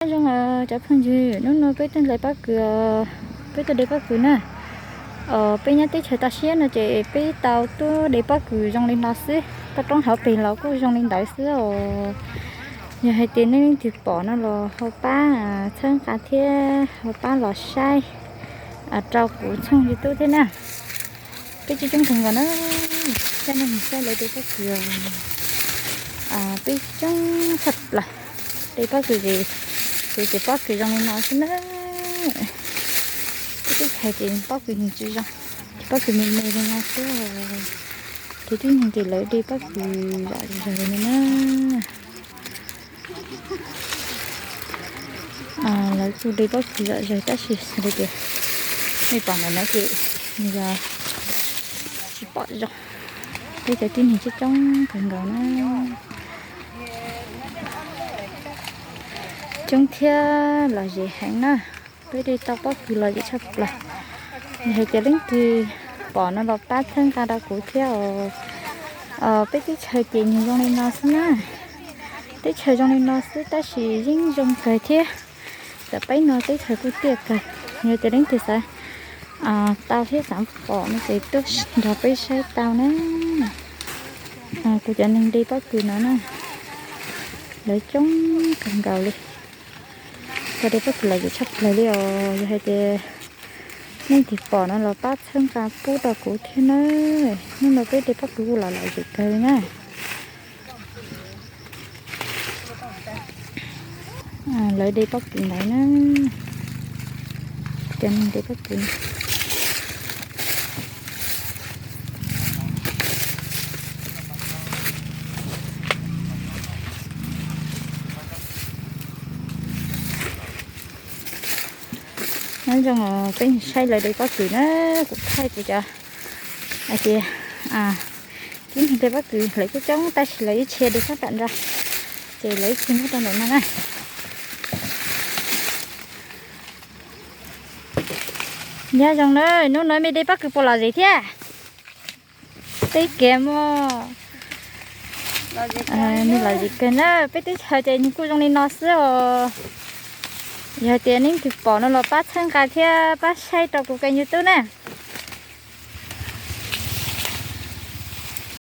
Zoo cov phooj ywg, hnub no peb tuaj de pob kws, peb tuaj de pob kws na. Peb nyob teb chaws toj siab no ces peb tau tuaj de pob kws zoo li no xwb, toj roob hauv pes los kuj zoo li ntawd xwb os. Yog hais tias nej leej twg pom no los ho pab txhawb nqa thiab ho pab los saib rau kuv tshooj YouTube thiab na. Peb coob coob kawg nkaus na, saib nej saib lawv de pob kws, peb coob tshaj plaws. De pob kws ces, ces pob kws zoo li no xwb na. Peb teb chaws ces pob kws nws tsis zoo, pob kws me me li no xwb. Ces tib neeg ces lawv de pob kws zom zaws li na. Lawv kuj de pob kws zom zaws tab sis xws li tias nej pom ntawm no ces nws yog tsis pom zoo. Peb cov tib neeg coob coob kawg nkaus na. Coob thiab lom zem heev na. Peb de tau pob kws lom zem tshaj plaws. Yog hais tias leej twg pom no los pab txhawb nqa rau kuv thiab os. Peb teb chaws ces nws zoo li no xwb na. Teb chaws zoo li no xwb tab sis yeej zoo kawg thiab. Tam peb no teb chaws kuj tiaj kawg. Yog tias leej twg xav tau thiab xav pom no ces tuaj nrog peb saib tau na. Kuv cov neeg de pob kws no na, lawv coob kawg nkaus li. Tau de pob kws lom zem tshaj plaws li os. Yog hais tias nej twg pom no los pab txhawb nqa pub rau kuv thiab na. Hnub no peb de pob kws kuj los lom zem kawg li na. Lawv de pob kws ntawd na. Cov neeg de pob kws. Nyob zoo peb saib lawv de pob kws na, kuv thaij kuv cov hais tias tib neeg de pob kws lawv coob coob tab sis lawv ib txhia de sab nram ntsa, ces lawv ib txhia nyob rau ntawm no na. Nyob zoo na, hnub no mej de pob kws puas lom zem thiab? Teb kiag mog. Nws lom zem kawg na, peb teb chaws ces nws kuj zoo li no xwb os. Yog tias nej twg pom no los pab txhawb nqa thiab pab saib rau kuv kênh YouTube na.